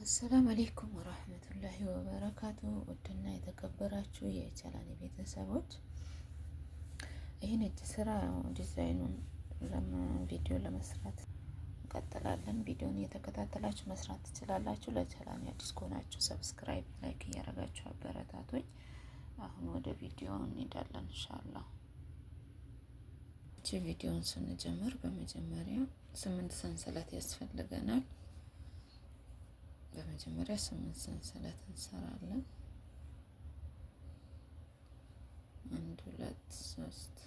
السلام عليكم ورحمة الله وبركاته። ውድና የተከበራችሁ የቻናሌ ቤተሰቦች፣ ይህን እጅ ስራ ዲዛይኑን ቪዲዮ ለመስራት እንቀጥላለን። ቪዲዮን እየተከታተላችሁ መስራት ትችላላችሁ። ለቻናሌ አዲስ ከሆናችሁ subscribe፣ like እያደረጋችሁ አበረታቱኝ። አሁን ወደ ቪዲዮ እንሄዳለን إن شاء الله። እቺ ቪዲዮን ስንጀምር በመጀመሪያ 8 ሰንሰለት ያስፈልገናል። በመጀመሪያ 8 ሰንሰለት እንሰራለን። 1፣ 2፣ 3፣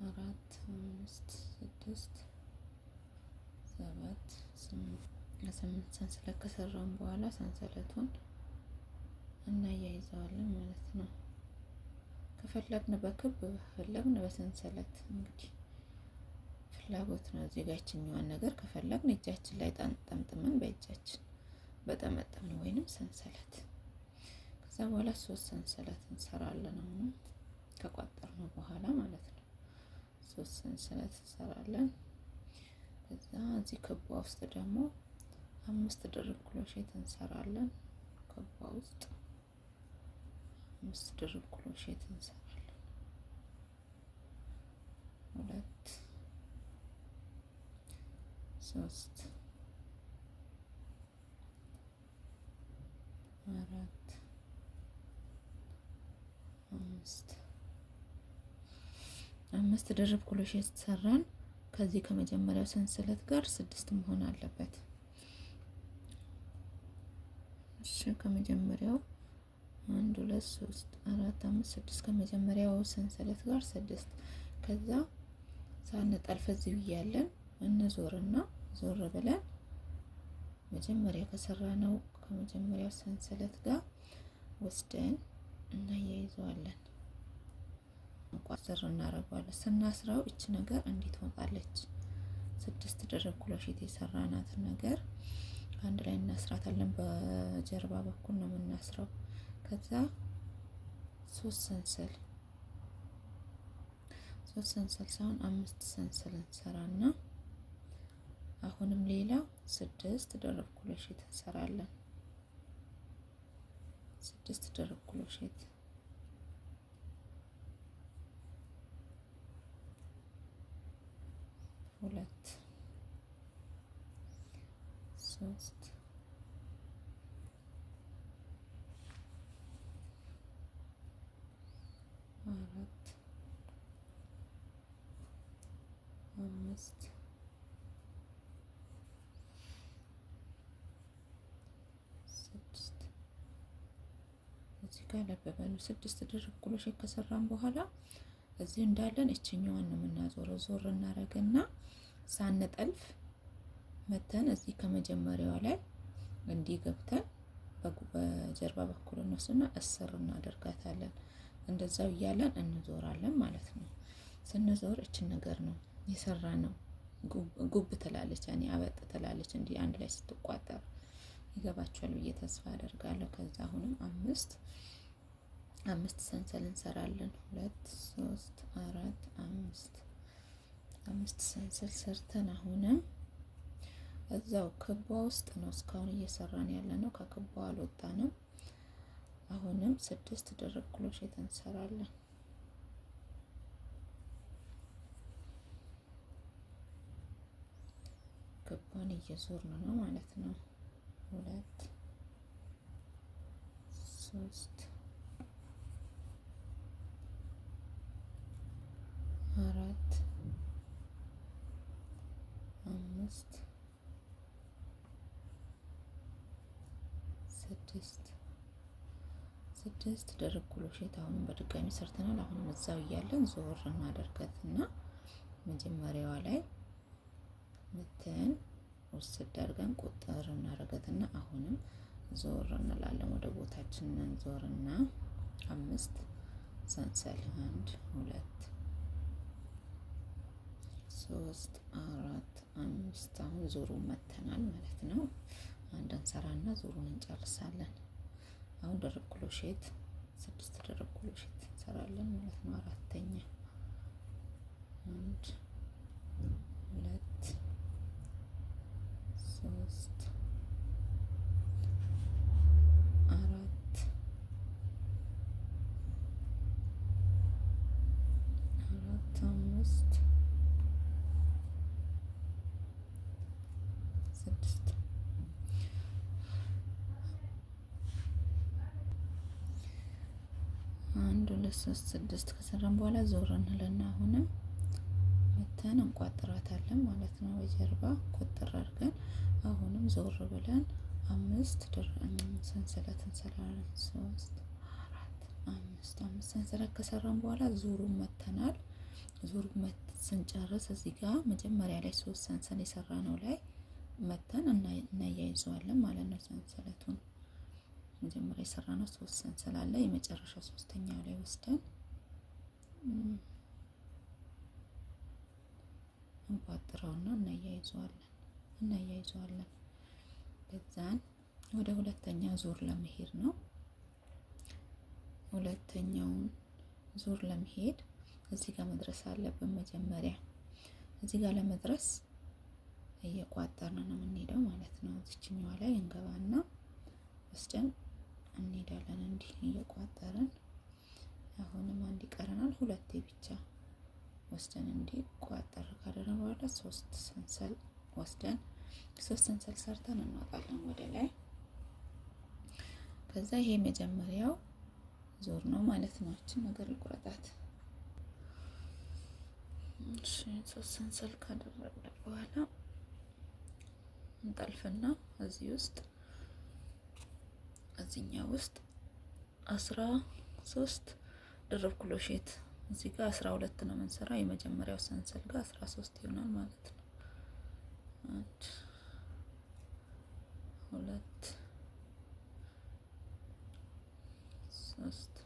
4፣ 5፣ 6፣ 7፣ 8። 8 ሰንሰለት ከሰራን በኋላ ሰንሰለቱን እናያይዘዋለን ማለት ነው። ከፈለግን በክብ፣ ከፈለግን በሰንሰለት፣ እንግዲህ ፍላጎት ነው። እዚህ ጋር ይችኛዋን ነገር ከፈለግን እጃችን ላይ ጠምጥመን በእጃችን በጠመጠምን ወይንም ሰንሰለት። ከዛ በኋላ 3 ሰንሰለት እንሰራለን። አሁንም ከቋጠርነው በኋላ ማለት ነው። 3 ሰንሰለት እንሰራለን። ከዛ እዚህ ክቧ ውስጥ ደግሞ 5 ድርብ ክሮሼት እንሰራለን። ክቧ ውስጥ 5 ድርብ ክሮሼት እንሰራለን። 2፣ 3፣ 4፣ 5። 5 ድርብ ክሮሼት ሰራን። ከዚህ ከመጀመሪያው ሰንሰለት ጋር 6 መሆን አለበት። እሺ፣ ከመጀመሪያው 1፣ 2፣ 3፣ 4፣ 5፣ 6፣ ከመጀመሪያው ሰንሰለት ጋር 6። ከዛ ሳንጠልፍ እዚሁ እያለን እንዞርና ዞር ብለን መጀመሪያ ከሰራነው ከመጀመሪያው ሰንሰለት ጋር ወስደን እናያይዘዋለን። ቋጥር እናደርገዋለን። ስናስረው እች ነገር እንዴት ትወጣለች? 6 ድርብ ክሮሼት የሰራናትን ነገር አንድ ላይ እናስራታለን። በጀርባ በኩል ነው የምናስረው። ከዛ 3 ሰንሰል፣ 3 ሰንሰል ሳይሆን 5 ሰንሰል እንሰራና አሁንም ሌላ 6 ድርብ ክሮሼት እንሰራለን። 6 ድርብ ክሮሼት፣ 2፣ 3፣ 4፣ 5፣ 6። እዚህ ጋር ልብ በሉ። 6 ድርብ ክሮሼት ከሰራን በኋላ እዚህ እንዳለን እችኛዋን ነው የምናዞረው። ዞር እናደርግና ሳንጠልፍ መተን እዚህ ከመጀመሪያዋ ላይ እንዲህ ገብተን በጀርባ በኩል እንወስድና እስር እናደርጋታለን። እንደዛው እያለን እንዞራለን ማለት ነው። ስንዞር እችን ነገር ነው የሰራ ነው ጉብ ትላለች፣ ያኔ አበጥ ትላለች። እንዲህ አንድ ላይ ስትቋጠር ይገባችኋል ብዬ ተስፋ አደርጋለሁ። ከዛ አሁንም 5 5 ሰንሰል እንሰራለን። 2፣ 3፣ 4፣ 5። 5 ሰንሰል ሰርተን አሁንም እዛው ክቧ ውስጥ ነው እስካሁን እየሰራን ያለ ነው። ከክቧ አልወጣንም። አሁንም 6 ድርብ ክሮሼት እንሰራለን። ክቧን እየዞርን ነው ማለት ነው። 2፣ 3፣ 4፣ 5፣ 6። 6 ድርብ ክሮሼት አሁንም በድጋሚ ሰርተናል። አሁንም እዛው እያለን ዞር እናደርጋትና መጀመሪያዋ ላይ መተን ውስድ አድርገን ቁጥር እናደርጋትና አሁንም ዞር እንላለን። ወደ ቦታችን እንዞርና 5 ሰንሰል፣ 1፣ 2፣ 3፣ 4፣ 5። አሁን ዞሩን መተናል ማለት ነው። አንድ እንሰራና ዞሩን እንጨርሳለን። አሁን ድርብ ክሮሼት፣ 6 ድርብ ክሮሼት እንሰራለን ማለት ነው። አራተኛ፣ 1፣ 2፣ 3፣ 6 1 2 3 6 ከሰራን በኋላ ዞር እንልና አሁንም መተን እንቋጥራታለን ማለት ነው። በጀርባ ቆጥር አድርገን አሁንም ዞር ብለን 5 ሰንሰለት እንሰራለን። 3 4 5 5 ሰንሰለት ከሰራን በኋላ ዙሩን መተናል። ዙሩን ስንጨርስ እዚህ ጋር መጀመሪያ ላይ 3 ሰንሰለት የሰራነው ላይ መተን እናያይዘዋለን ማለት ነው። ሰንሰለቱን መጀመሪያ የሰራነው 3 ሰንሰለት አለ። የመጨረሻው ሶስተኛው ላይ ወስደን እንቋጥረውና እናያይዘዋለን። ከዛን ወደ ሁለተኛ ዙር ለመሄድ ነው። ሁለተኛውን ዙር ለመሄድ እዚህ ጋር መድረስ አለብን። መጀመሪያ እዚህ ጋር ለመድረስ እየቋጠርን ነው የምንሄደው ማለት ነው። እዚችኛዋ ላይ እንገባና ወስደን እንሄዳለን። እንዲህ እየቋጠርን አሁንም አንድ ይቀረናል። ሁለቴ ብቻ ወስደን እንዲህ ቋጠር ካደረግን በኋላ 3 ሰንሰል ወስደን 3 ሰንሰል ሰርተን እንወጣለን ወደ ላይ። ከዛ ይሄ መጀመሪያው ዙር ነው ማለት ነው። እቺ ነገር ልቁረጣት። እሺ 3 ሰንሰል ካደረግን በኋላ እንጠልፍና እዚህ ውስጥ እዚህኛው ውስጥ 13 ድርብ ክሮሼት እዚህ ጋር 12 ነው የምንሰራው። የመጀመሪያው ሰንሰል ጋር 13 ይሆናል ማለት ነው። 1 2 3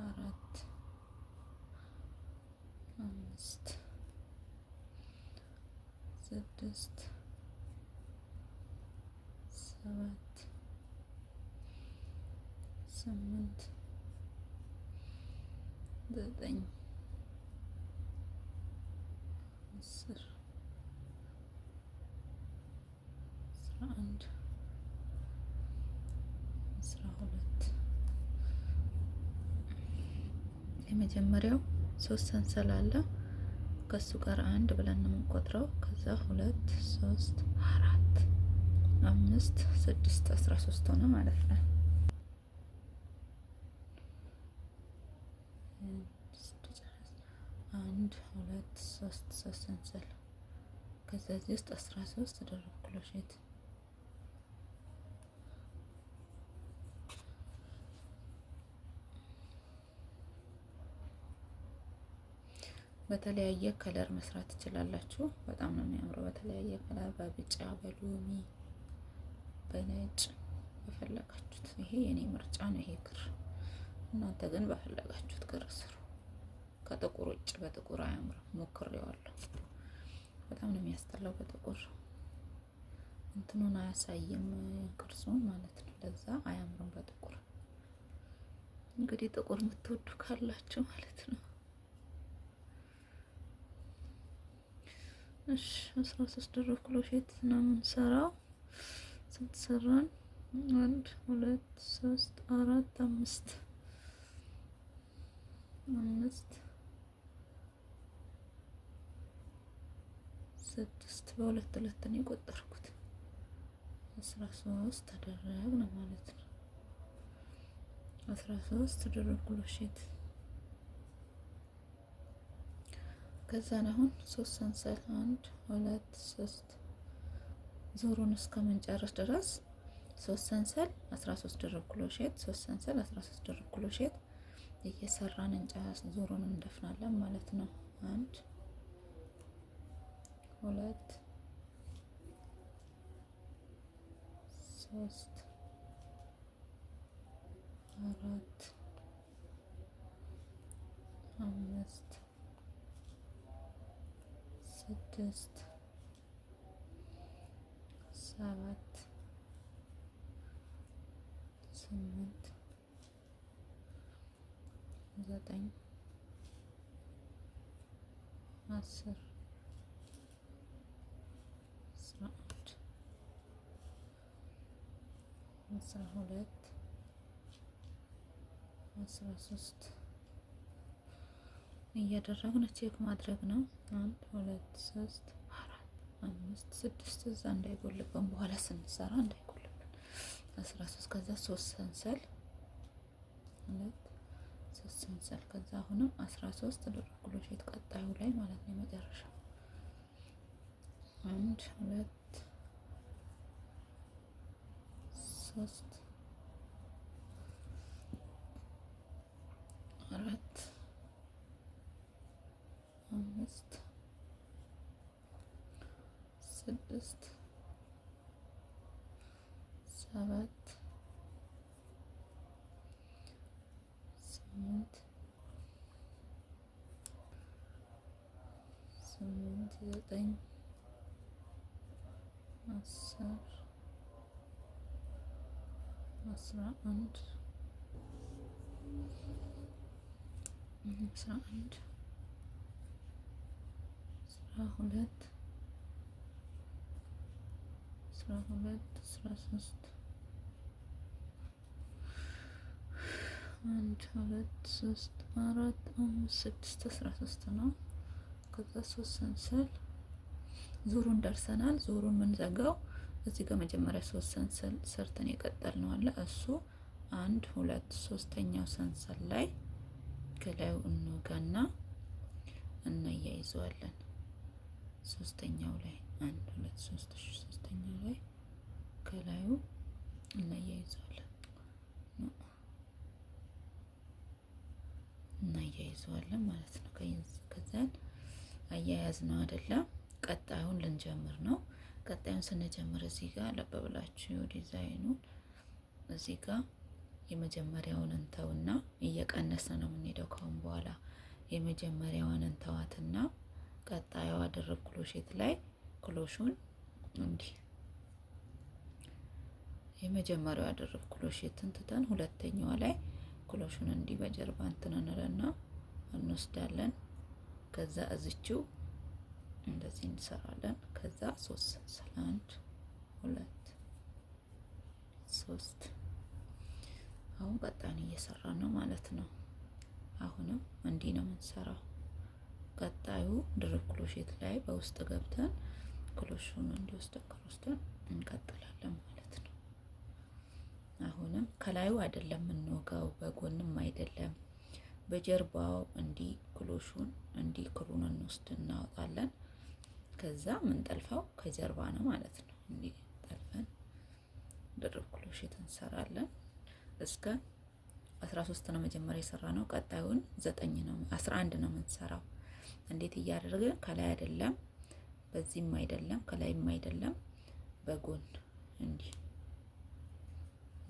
4 5 6 7 8 9 10 11 12 የመጀመሪያው 3 ሰንሰል አለ። ከሱ ጋር አንድ ብለን ነው የምንቆጥረው። ከዛ 2 3 4 5 6 13 ሆነ ማለት ነው። 1 2 3 3 ሰንሰል ከዛ እዚህ ውስጥ 13 ድርብ ክሮሼት በተለያየ color መስራት ትችላላችሁ። በጣም ነው የሚያምረው። በተለያየ color በቢጫ፣ በሎሚ፣ በነጭ በፈለጋችሁት። ይሄ የኔ ምርጫ ነው ይሄ ክር። እናንተ ግን በፈለጋችሁት ክር ስሩ። ከጥቁር ውጭ በጥቁር አያምርም። ሞክሬዋለሁ። በጣም ነው የሚያስጠላው በጥቁር እንትኑን አያሳይም ቅርጹን ማለት ነው። ለዛ አያምርም በጥቁር። እንግዲህ ጥቁር የምትወዱ ካላችሁ ማለት ነው። እሺ 13 ድርብ ክሮሼት ነው የምንሰራው። ስንት ሰራን? 1 2 3 4 5 5 6 በሁለት ሁለት ነው የቆጠርኩት። 13 አደረግን ማለት ነው። 13 ድርብ ክሮሼት ከዛን አሁን 3 ሰንሰል 1 2 3 ዙሩን እስከምንጨርስ ድረስ 3 ሰንሰል 13 ድርብ ክሮሼት 3 ሰንሰል 13 ድርብ ክሮሼት እየሰራን እንጨርስ ዙሩን እንደፍናለን ማለት ነው። 1 2 3 4 5 6 7 8 9 10 11 12 13 እያደረግን check ማድረግ ነው። 1 2 3 4 5 6 እዛ እንዳይጎልብን በኋላ ስንሰራ እንዳይጎልብን 13 ከዛ 3 ሰንሰል 2 3 ሰንሰል ከዛ አሁንም 13 ድርብ ክሮሼት ቀጣዩ ላይ ማለት ነው የመጨረሻው 1 2 3 4 5 6 7 8 8 9 10 11 11 12 12 13 1 2 3 4 5 6 13 ነው። ከዛ 3 ሰንሰል ዙሩን ደርሰናል። ዙሩን ምንዘጋው እዚህ ጋር መጀመሪያ 3 ሰንሰል ሰርተን የቀጠልነው አለ እሱ 1 2 ሶስተኛው ሰንሰል ላይ ከላዩ እንወጋና እናያይዘዋለን። ሶስተኛው ላይ 1 2 3 ሶስተኛው ላይ ከላዩ እናያይዘዋለን እናያይዘዋለን ማለት ነው። ከዛን አያያዝ ነው አይደለም። ቀጣዩን ልንጀምር ነው። ቀጣዩን ስንጀምር እዚህ ጋር ለብ ብላችሁ ዲዛይኑን እዚህ ጋር የመጀመሪያውን እንተውና እየቀነስን ነው የምንሄደው ካሁን በኋላ የመጀመሪያውን እንተዋትና ቀጣዩዋ ድርብ ክሮሼት ላይ ክሮሹን እንዲህ የመጀመሪያዋ ድርብ ክሮሼትን ትተን ሁለተኛዋ ላይ ክሮሹን እንዲህ በጀርባ እንትን እንልና እንወስዳለን። ከዛ እዚችው እንደዚህ እንሰራለን። ከዛ 3 ሰንሰል 1 2 3 አሁን ቀጣዩን እየሰራን ነው ማለት ነው። አሁንም እንዲህ ነው የምንሰራው። ቀጣዩ ድርብ ክሮሼት ላይ በውስጥ ገብተን ክሮሹን እንዲወስደን ክሮስተን እንቀጥላለን ማለት ነው። አሁንም ከላዩ አይደለም የምንወጋው፣ በጎንም አይደለም፣ በጀርባው እንዲህ ክሮሹን እንዲህ ክሩን እንወስድ እናወጣለን። ከዛ የምንጠልፈው ከጀርባ ነው ማለት ነው። እንዲህ ጠልፈን ድርብ ክሮሼት እንሰራለን። እስከ 13 ነው መጀመሪያ የሰራነው። ቀጣዩን 9 ነው 11 ነው የምንሰራው። እንዴት እያደረግን ከላይ አይደለም፣ በዚህም አይደለም፣ ከላይም አይደለም፣ በጎን እንዲህ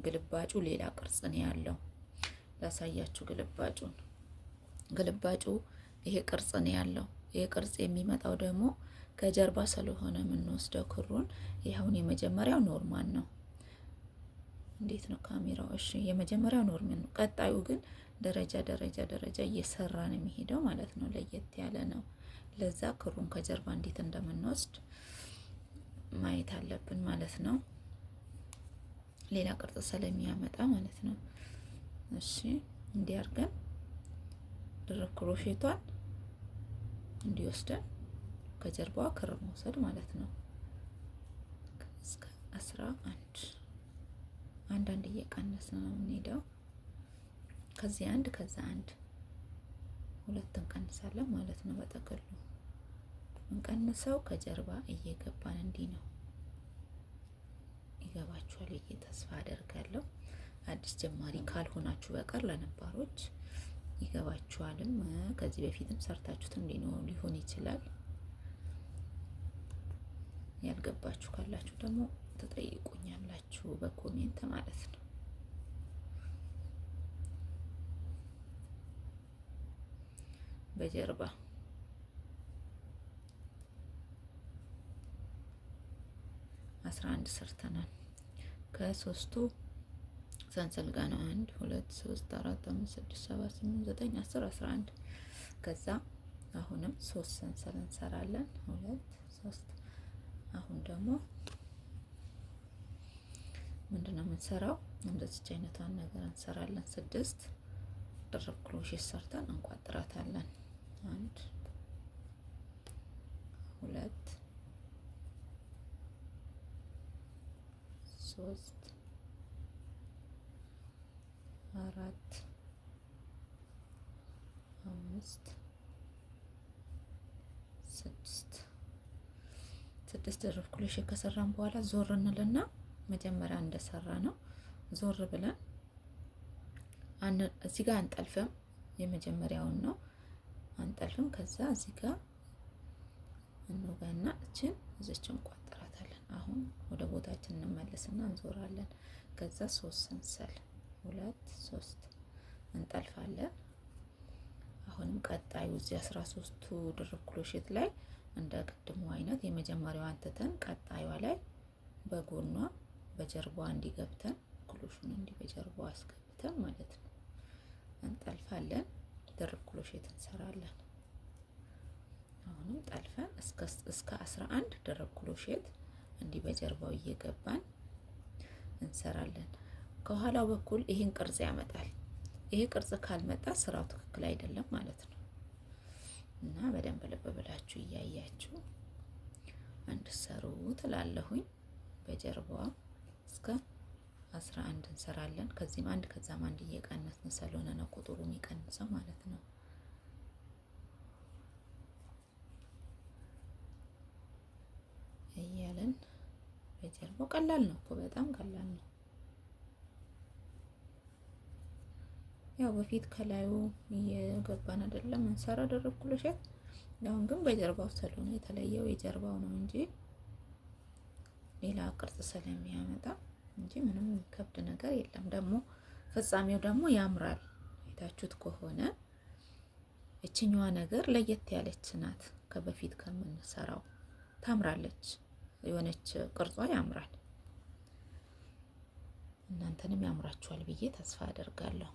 ግልባጩ ሌላ ቅርጽ ነው ያለው። ላሳያችሁ ግልባጩን። ግልባጩ ይሄ ቅርጽ ነው ያለው። ይሄ ቅርጽ የሚመጣው ደግሞ ከጀርባ ስለሆነ የምንወስደው ክሩን። ይኸውን የመጀመሪያው normal ነው። እንዴት ነው ካሜራው? እሺ የመጀመሪያው normal ነው። ቀጣዩ ግን ደረጃ ደረጃ ደረጃ እየሰራ ነው የሚሄደው ማለት ነው። ለየት ያለ ነው። ለዛ ክሩን ከጀርባ እንዴት እንደምንወስድ ማየት አለብን ማለት ነው። ሌላ ቅርጽ ስለሚያመጣ ማለት ነው። እሺ እንዲህ አድርገን ድርብ ክሮሼቷን እንዲወስደን ከጀርባዋ ክር መውሰድ ማለት ነው። እስከ 11 አንዳንድ እየቀነስን ነው የምንሄደው። ከዚህ አንድ ከዛ አንድ ሁለት እንቀንሳለን ማለት ነው። በጥቅሉ እንቀንሰው ከጀርባ እየገባን እንዲህ ነው። ይገባችኋል ብዬ ተስፋ አደርጋለሁ። አዲስ ጀማሪ ካልሆናችሁ በቀር ለነባሮች ይገባችኋልም። ከዚህ በፊትም ሰርታችሁትም ሊሆን ይችላል። ያልገባችሁ ካላችሁ ደግሞ ትጠይቁኛላችሁ በ comment ማለት ነው። በጀርባ 11 ሰርተናል። ከሶስቱ ሰንሰል ጋር ነው 1 2 3 4 5 6 7 8 9 10 11። ከዛ አሁንም 3 ሰንሰል እንሰራለን። 2 3። አሁን ደግሞ ምንድነው የምንሰራው? እንደዚች አይነቷን ነገር እንሰራለን። 6 ድርብ ክሮሼት ሰርተን እንቋጥራታለን። 1 2 3 4 5 6 6 ድርብ ክሮሼ ከሰራን በኋላ ዞር እንልና መጀመሪያ እንደሰራ ነው ዞር ብለን እዚህ ጋር አንጠልፍም። የመጀመሪያውን ነው አንጠልፍም። ከዛ እዚህ ጋር እንወጋና እችን እዚች እንቋጥራታለን። አሁን ወደ ቦታችን እንመለስና እንዞራለን። ከዛ 3 ሰንሰል 2 3 እንጠልፋለን። አሁንም ቀጣዩ እዚህ 13ቱ ድርብ ክሮሼት ላይ እንደ ቅድሙ አይነት የመጀመሪያዋን ትተን ቀጣዩዋ ላይ በጎኗ በጀርባዋ እንዲገብተን ክሮሹን እንዲህ በጀርባዋ አስገብተን ማለት ነው እንጠልፋለን። ድርብ ክሮሼት እንሰራለን። አሁንም ጠልፈን እስከ 11 ድርብ ክሮሼት እንዲህ በጀርባው እየገባን እንሰራለን። ከኋላው በኩል ይሄን ቅርጽ ያመጣል። ይሄ ቅርጽ ካልመጣ ስራው ትክክል አይደለም ማለት ነው። እና በደንብ ልብ ብላችሁ እያያችሁ እንድትሰሩ ትላለሁኝ። በጀርባዋ እስከ 11 እንሰራለን። ከዚህም አንድ ከዛም አንድ እየቀነስን ስለሆነ ነው ቁጥሩ የሚቀንሰው ማለት ነው። እያለን በጀርባው ቀላል ነው እኮ በጣም ቀላል ነው። ያው በፊት ከላዩ እየገባን አይደለም እንሰራ ድርብ ክሮሼት። አሁን ግን በጀርባው ስለሆነ የተለየው የጀርባው ነው እንጂ ሌላ ቅርጽ ስለሚያመጣ እንጂ ምንም ከብድ ነገር የለም። ደግሞ ፍጻሜው ደግሞ ያምራል። አይታችሁት ከሆነ እችኛዋ ነገር ለየት ያለች ናት ከበፊት ከምንሰራው ታምራለች። የሆነች ቅርጿ ያምራል። እናንተንም ያምራችኋል ብዬ ተስፋ አደርጋለሁ።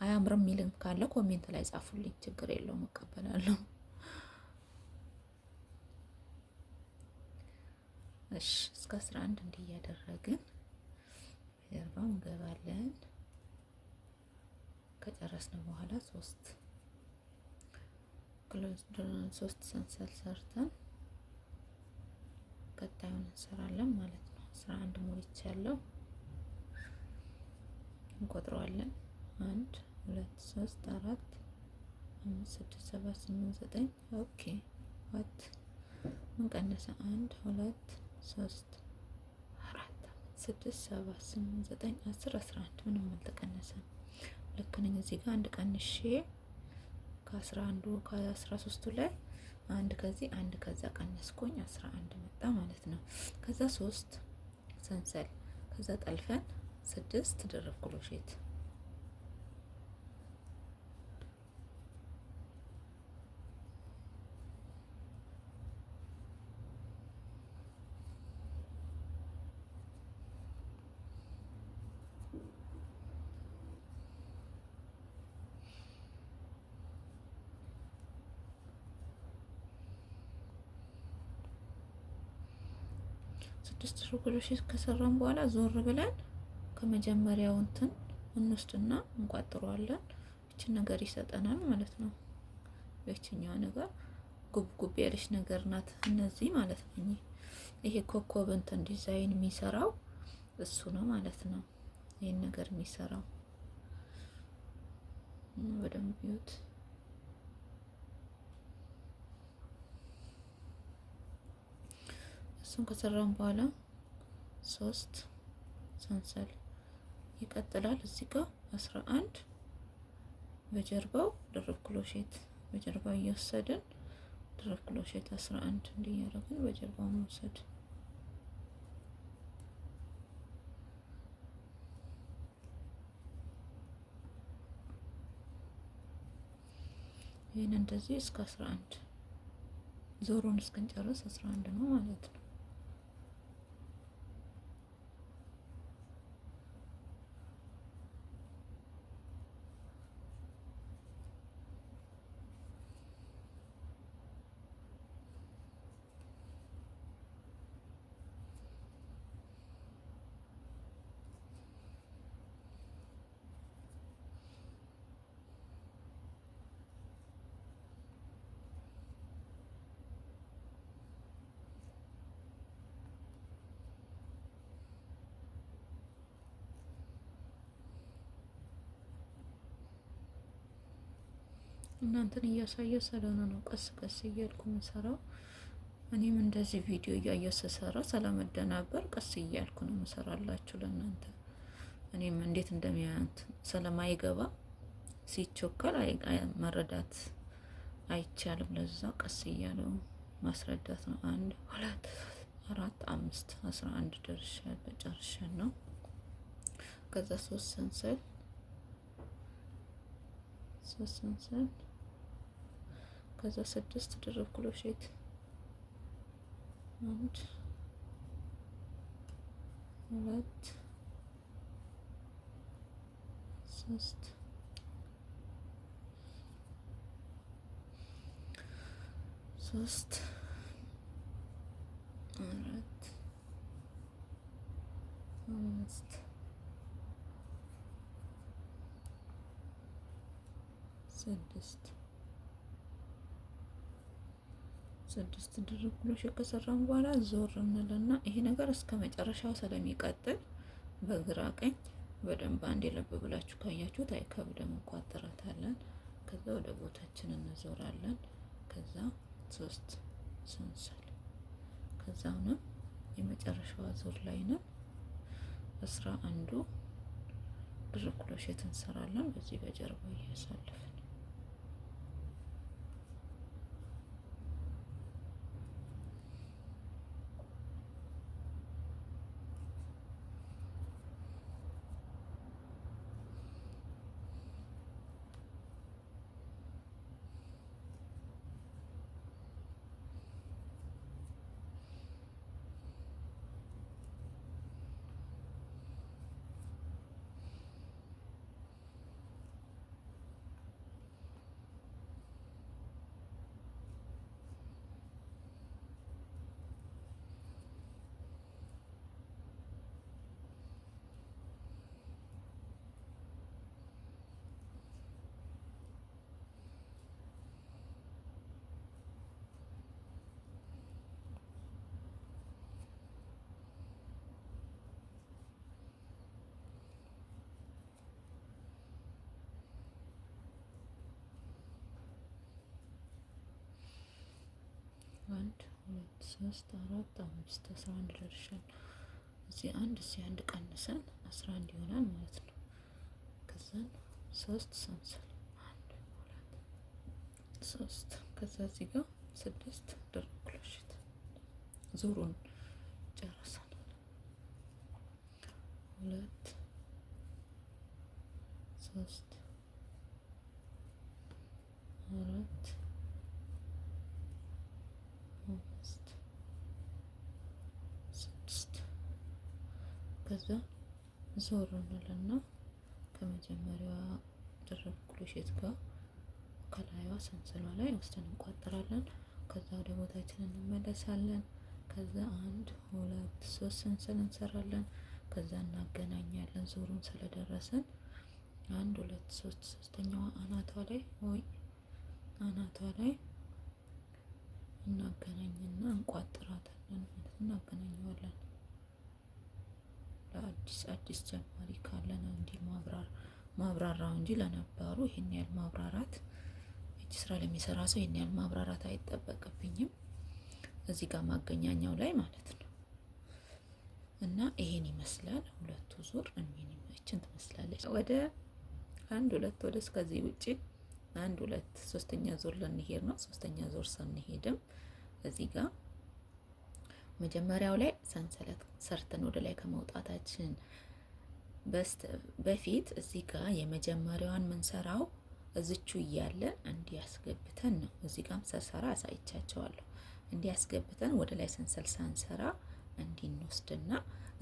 አያምርም የሚልም ካለ comment ላይ ጻፉልኝ፣ ችግር የለውም እቀበላለሁ። እሺ እስከ 11 እንዲህ እያደረግን ጀርባው እንገባለን። ከጨረስን በኋላ 3 ሰንሰል ሰርተን ቀጣዩን እንሰራለን ማለት ነው። 11 ሞልቻለሁ። እንቆጥረዋለን። 1 2 3 4 5 6 7 8 9 okay what ምን ቀነሰ? 1 2 3 4 6 7 8 9 10 11 ምንም አልተቀነሰም። ልክ ነኝ። እዚህ ጋር አንድ ቀንሼ ከ11ዱ ከ13ቱ ላይ አንድ ከዚህ አንድ ከዛ ቀነስኩኝ 11 መጣ ማለት ነው። ከዛ 3 ሰንሰል ከዛ ጠልፈን 6 ድርብ ክሮሼት ስድስት ክሮሼት ከሰራን በኋላ ዞር ብለን ከመጀመሪያው እንትን እንወስድና እንቋጥረዋለን። እቺን ነገር ይሰጠናል ማለት ነው። ይችኛዋ ነገር ጉብ ጉብ ያለች ነገር ናት። እነዚህ ማለት ነው። ይሄ ኮከብ እንትን ዲዛይን የሚሰራው እሱ ነው ማለት ነው። ይሄን ነገር የሚሰራው በደንብ ይዩት። እሱን ከሰራን በኋላ 3 ሰንሰል ይቀጥላል። እዚህ ጋር 11 በጀርባው ድርብ ክሮሼት በጀርባው እየወሰድን ድርብ ክሮሼት 11 እንዲያደርግን በጀርባው መውሰድ። ይህን እንደዚህ እስከ 11 ዞሩን እስክንጨርስ 11 ነው ማለት ነው። እናንተን እያሳየ ስለሆነ ነው ቀስ ቀስ እያልኩ የምሰራው። እኔም እንደዚህ ቪዲዮ እያየሁ ስሰራ ስለመደናበር ቀስ እያልኩ ነው የምሰራላችሁ ለእናንተ። እኔም እንዴት እንደሚያንት ስለማይገባ ሲቾከል መረዳት አይቻልም። ለዛ ቀስ እያሉ ማስረዳት ነው። 1 2 4 5 11 ደርሻለሁ፣ ጨርሻለሁ ነው። ከዛ 3 ሰንሰል 3 ሰንሰል ከዛ 6 ድርብ ክሮሼት 1 2 3 3 4 5 6 6 ድርብ ክሮሼት ከሰራን በኋላ ዞር እንልና ይሄ ነገር እስከ መጨረሻው ስለሚቀጥል በግራ ቀኝ በደንብ አንድ ልብ ብላችሁ ካያችሁት አይከብድም። እንቋጥራታለን። ከዛ ወደ ቦታችን እንዞራለን። ከዛ 3 ሰንሰል ከዛ አሁንም የመጨረሻዋ ዙር ላይ ነን። 11 ድርብ ክሮሼት እንሰራለን። በዚህ በጀርባው እያሳለፍን 1 2 3 4 5 11 ደርሻለሁ። እዚህ አንድ እዚህ አንድ ቀንሰን 11 ይሆናል ማለት ነው። ከዛን 3 ሰንሰል 1 2 3 ከዛ እዚህ ጋር 6 ድርብ ክሮሼት ዙሩን ጨርሰናል። 2 3 4 5 6 ከዛ ዞር እንልና ከመጀመሪያዋ ድርብ ክሮሼት ጋር ከላይዋ ሰንሰሏ ላይ ወስደን እንቋጥራለን። ከዛ ወደ ቦታችን እንመለሳለን። ከዛ 1 2 3 ሰንሰል እንሰራለን። ከዛ እናገናኛለን። ዙሩን ስለደረሰን 1 2 3 ሶስተኛዋ አናቷ ላይ ወይ አናቷ ላይ እናገናኝና እንቋጥራታለን ማለት እናገናኘዋለን። ለአዲስ አዲስ ጀማሪ ካለ ነው እንዲህ ማብራራው እንጂ ለነባሩ ይሄን ያህል ማብራራት እጅ ስራ ለሚሰራ ሰው ይሄን ያህል ማብራራት አይጠበቅብኝም። እዚህ ጋር ማገኛኛው ላይ ማለት ነው። እና ይሄን ይመስላል ሁለቱ ዙር እችን ትመስላለች። ወደ 1 2 ወደ እስከዚህ ውጪ 1 2 ሶስተኛ ዙር ልንሄድ ነው። ሶስተኛ ዙር ስንሄድም እዚህ ጋር መጀመሪያው ላይ ሰንሰለት ሰርተን ወደ ላይ ከመውጣታችን በፊት እዚህ ጋር የመጀመሪያዋን ምንሰራው እዝቹ እያለ እንዲያስገብተን ነው። እዚህ ጋርም ሰሰራ አሳይቻቸዋለሁ። እንዲያስገብተን ወደ ላይ ሰንሰል ሳንሰራ እንዲንወስድና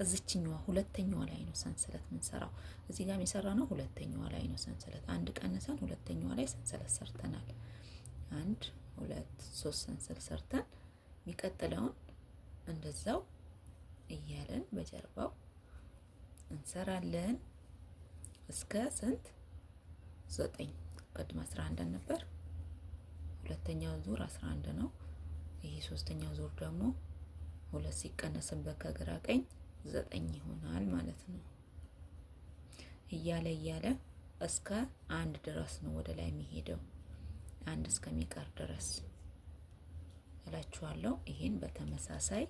እዚችኛዋ ሁለተኛዋ ላይ ነው ሰንሰለት ምንሰራው። እዚህ ጋር የሰራ ነው ሁለተኛዋ ላይ ነው ሰንሰለት። አንድ ቀንሰን ሁለተኛዋ ላይ ሰንሰለት ሰርተናል። 1 2 3 ሰንሰል ሰርተን የሚቀጥለውን እንደዛው እያለን በጀርባው እንሰራለን እስከ ስንት 9። ቅድም 11 ነበር። ሁለተኛው ዙር 11 ነው። ይሄ ሶስተኛው ዙር ደግሞ 2 ሲቀነስበት ከግራ ቀኝ 9 ይሆናል ማለት ነው። እያለ እያለ እስከ 1 ድረስ ነው ወደ ላይ የሚሄደው። አንድ እስከሚቀር ድረስ እላችኋለሁ። ይሄን በተመሳሳይ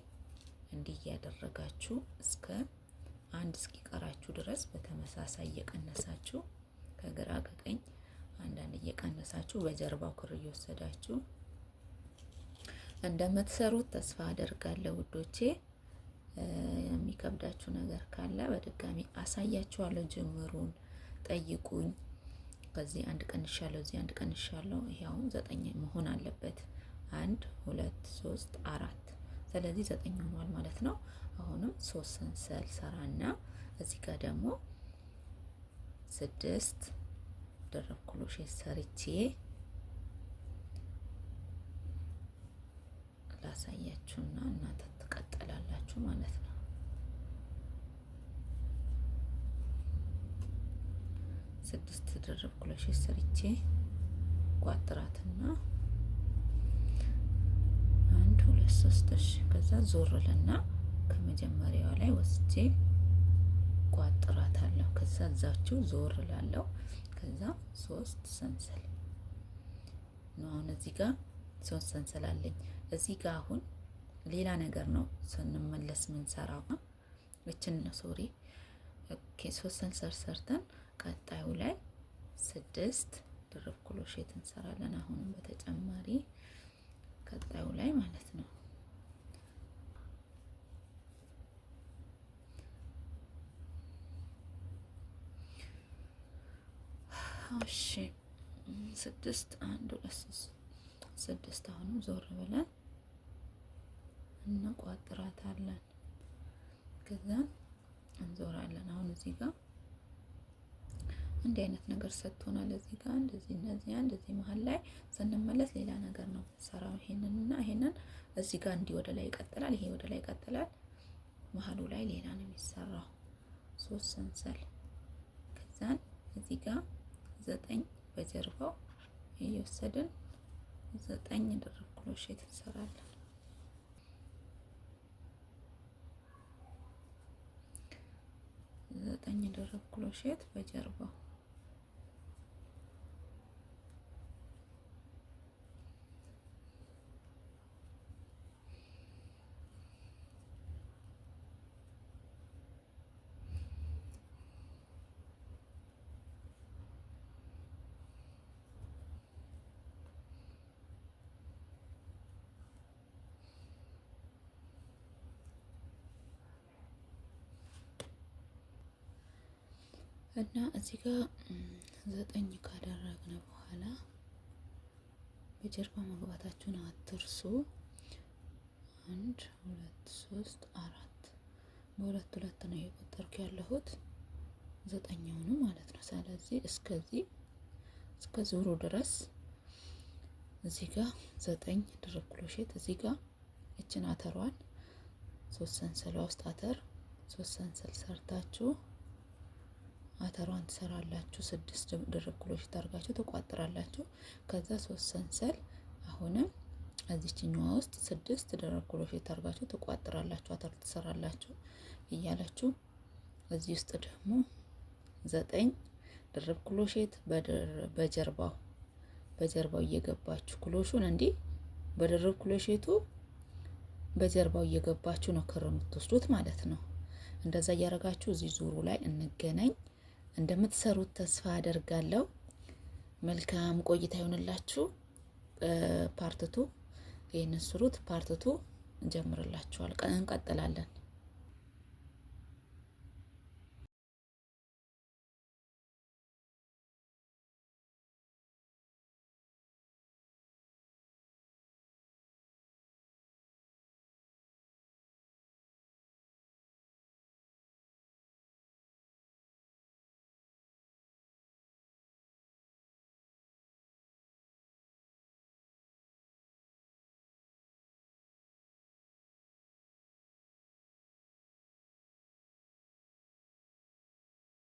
እንዲህ እያደረጋችሁ እስከ አንድ እስኪቀራችሁ ድረስ በተመሳሳይ እየቀነሳችሁ ከግራ ከቀኝ አንዳንድ እየቀነሳችሁ በጀርባው ክር እየወሰዳችሁ እንደምትሰሩት ተስፋ አደርጋለሁ ውዶቼ። የሚከብዳችሁ ነገር ካለ በድጋሚ አሳያችኋለሁ። ጅምሩን ጠይቁኝ። ከዚህ አንድ ቀንሻለሁ፣ እዚህ አንድ ቀንሻለሁ። ይሄ አሁን 9 መሆን አለበት። 1 2 3 4፣ ስለዚህ 9 ሆኗል ማለት ነው። አሁንም 3 ሰንሰል ሰራና እዚህ ጋር ደግሞ 6 ድርብ ክሮሼት ሰርቼ ላሳያችሁና እናንተ ትቀጥላላችሁ ማለት ነው። 6 ድርብ ክሮሼት ሰርቼ ቋጥራትና 1 2 3። እሺ፣ ከዛ ዞርልና ከመጀመሪያዋ ላይ ወስጄ ቋጥራታለሁ። ከዛ እዛችሁ ዞር ላለው ከዛ 3 ሰንሰል ነው። አሁን እዚህ ጋር 3 ሰንሰል አለኝ። እዚህ ጋር አሁን ሌላ ነገር ነው ስንመለስ ምንሰራው። እችን ነው፣ sorry፣ okay፣ 3 ሰንሰል ሰርተን ቀጣዩ ላይ 6 ድርብ ክሮሼት እንሰራለን። አሁንም በተጨማሪ ቀጣዩ ላይ ማለት ነው። እሺ፣ 6፣ 1 2 3 6። አሁንም ዞር ብለን እንቋጥራታለን። ከዛ እንዞራለን። አሁን እዚህ ጋር እንዲህ አይነት ነገር ሰጥቶናል። እዚህ ጋር እንደዚህ እንደዚህ እንደዚህ፣ መሀል ላይ ስንመለስ ሌላ ነገር ነው የምንሰራው። ይሄንን እና ይሄንን እዚህ ጋር እንዲህ ወደ ላይ ይቀጥላል። ይሄ ወደ ላይ ይቀጥላል። መሀሉ ላይ ሌላ ነው የሚሰራው። 3 ሰንሰል፣ ከዛን እዚህ ጋር 9 በጀርባው እየወሰድን 9 ድርብ ክሮሼት እንሰራለን። 9 ድርብ ክሮሼት በጀርባው። እና እዚህ ጋር 9 ካደረግን በኋላ በጀርባ መግባታችሁን አትርሱ። 1 2 3 4፣ በሁለት ሁለት ነው እየቆጠርኩ ያለሁት፣ 9ኛውኑ ማለት ነው። ስለዚህ እስከዚህ እስከ ዙሩ ድረስ እዚህ ጋር 9 ድርብ ክሮሼት፣ እዚህ ጋር እችን አተሯን 3 ሰንሰሏ ውስጥ አተር 3 ሰንሰል ሰርታችሁ አተሯን ትሰራላችሁ። 6 ድርብ ክሮሼት አድርጋችሁ ትቋጥራላችሁ። ከዛ 3 ሰንሰል፣ አሁንም እዚችኛዋ ውስጥ 6 ድርብ ክሮሼት አድርጋችሁ ትቋጥራላችሁ፣ አተር ትሰራላችሁ እያላችሁ እዚህ ውስጥ ደግሞ 9 ድርብ ክሮሼት በጀርባው እየገባችሁ ክሮሹን እንዲህ በድርብ ክሮሼቱ በጀርባው እየገባችሁ ነው ክር የምትወስዱት ማለት ነው። እንደዛ እያደረጋችሁ እዚህ ዙሩ ላይ እንገናኝ። እንደምትሰሩት ተስፋ አደርጋለሁ። መልካም ቆይታ ይሆንላችሁ። Part 2 ይህንን ስሩት። Part 2 እንጀምርላችኋል። እንቀጥላለን።